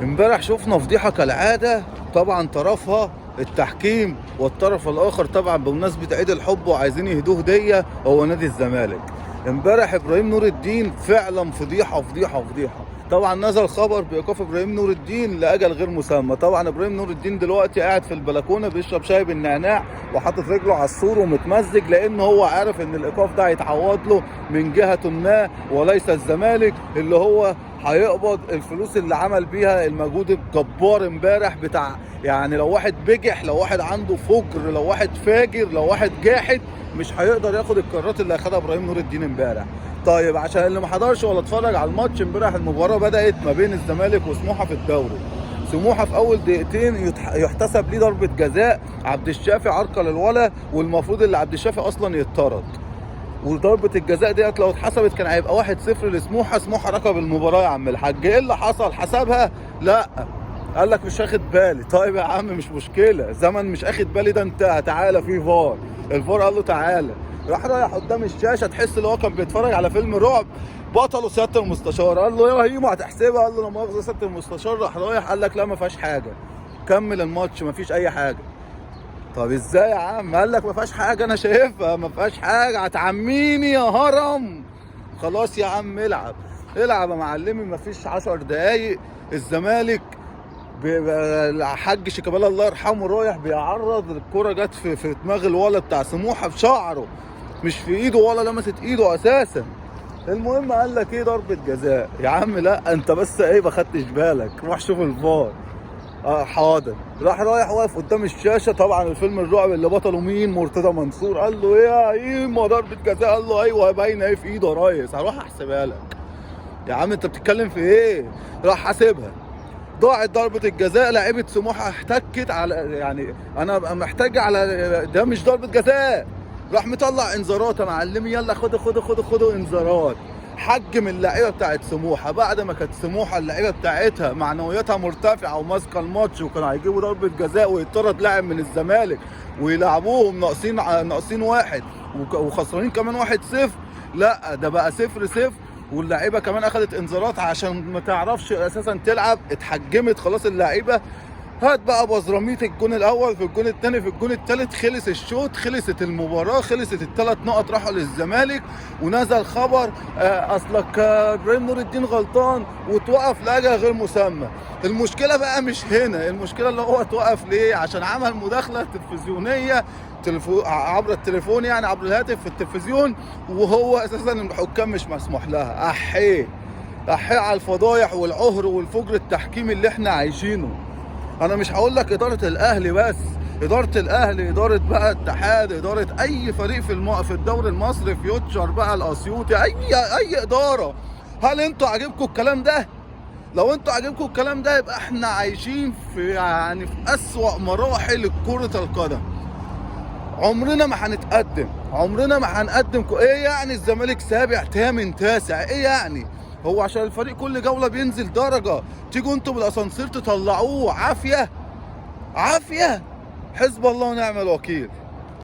امبارح شفنا فضيحة كالعادة، طبعا طرفها التحكيم والطرف الاخر طبعا بمناسبة عيد الحب وعايزين يهدوه هدية هو نادي الزمالك. امبارح ابراهيم نور الدين فعلا فضيحة فضيحة فضيحة. طبعا نزل خبر بايقاف ابراهيم نور الدين لاجل غير مسمى. طبعا ابراهيم نور الدين دلوقتي قاعد في البلكونه بيشرب شاي بالنعناع وحاطط رجله على السور ومتمزج، لان هو عارف ان الايقاف ده هيتعوض له من جهة ما وليس الزمالك اللي هو هيقبض الفلوس اللي عمل بيها المجهود الجبار امبارح بتاع. يعني لو واحد بجح، لو واحد عنده فجر، لو واحد فاجر، لو واحد جاحد، مش هيقدر ياخد القرارات اللي اخدها ابراهيم نور الدين امبارح. طيب عشان اللي ما حضرش ولا اتفرج على الماتش امبارح، المباراة بدات ما بين الزمالك وسموحه في الدوري. سموحه في اول دقيقتين يحتسب ليه ضربه جزاء، عبد الشافي عرقل الولا، والمفروض اللي عبد الشافي اصلا يتطرد. وضربه الجزاء ديت لو اتحسبت كان هيبقى 1-0 لسموحه. سموحه ركب المباراة يا عم الحاج. ايه اللي حصل؟ حسبها؟ لا، قال لك مش واخد بالي. طيب يا عم مش مشكلة، زمن مش اخد بالي ده انتهى، تعالى في فار. الفار قال له تعالى، راح رايح قدام الشاشة، تحس ان هو كان بيتفرج على فيلم رعب. بطلة سيادة المستشار قال له يا هيمو هتحسبها؟ قال له لا مؤاخذة سيادة المستشار. راح رايح قال لك لا ما فيهاش حاجة، كمل الماتش ما فيش اي حاجة. طب ازاي يا عم؟ قال لك ما فيهاش حاجة، انا شايفها ما فيهاش حاجة، هتعميني يا هرم. خلاص يا عم العب العب يا معلمي. ما فيش 10 دقايق الزمالك الحاج شيكابالا الله يرحمه رايح بيعرض الكرة، جت في دماغ الولد بتاع سموحه بشعره، مش في ايده ولا لمست ايده اساسا. المهم قال لك ايه؟ ضربة جزاء. يا عم لا، انت بس ايه ما خدتش بالك، روح شوف الفار. حاضر. راح رايح واقف قدام الشاشة، طبعا الفيلم الرعب اللي بطلة مين؟ مرتضى منصور. قال له ايه يا ايه ضربة جزاء؟ قال له ايوه باينة ايه في ايده يا ريس، هروح احسبها لك. يا عم انت بتتكلم في ايه؟ راح حاسبها، ضاعت ضربة الجزاء. لعيبة سموحة احتكت على، يعني انا محتاج على ده مش ضربة جزاء. راح مطلع انذارات يا معلمي، يلا خد خد خد خد انذارات. حجم اللعيبة بتاعت سموحة بعد ما كانت سموحة اللعيبة بتاعتها معنوياتها مرتفعة وماسكة الماتش، وكانوا هيجيبوا ضربة جزاء ويطرد لاعب من الزمالك ويلعبوهم ناقصين واحد وخسرانين كمان 1-0. لا ده بقى 0-0، واللعيبة كمان اخذت انذارات عشان ما تعرفش اساسا تلعب، اتحجمت خلاص اللعيبة. هات بقى بزراميط الجون الاول في الجون الثاني في الجون الثالث، خلص الشوط، خلصت المباراة، خلصت الثلاث نقط راحوا للزمالك. ونزل خبر اصلك ابراهيم نور الدين غلطان وتوقف لاجل غير مسمى. المشكلة بقى مش هنا، المشكلة اللي هو اتوقف ليه؟ عشان عمل مداخله تلفزيونية عبر التليفون، يعني عبر الهاتف في التلفزيون، وهو اساسا الحكام مش مسموح لها. احيه احيه على الفضايح والعهر والفجر التحكيمي اللي احنا عايشينه. انا مش هقول لك ادارة الاهلي بس، ادارة الاهلي، ادارة بقى اتحاد، ادارة اي فريق في الدوري المصري، فيوتشر بقى، الاسيوطي، اي ادارة. هل انتوا عاجبكم الكلام ده؟ لو انتوا عاجبكم الكلام ده يبقى احنا عايشين في يعني في اسوأ مراحل كره القدم. عمرنا ما هنتقدم، عمرنا ما هنقدم. ايه يعني الزمالك سابع ثامن تاسع؟ ايه يعني؟ هو عشان الفريق كل جولة بينزل درجه تيجوا انتوا بالاسانسير تطلعوه؟ عافية عافية، حسب الله ونعم الوكيل.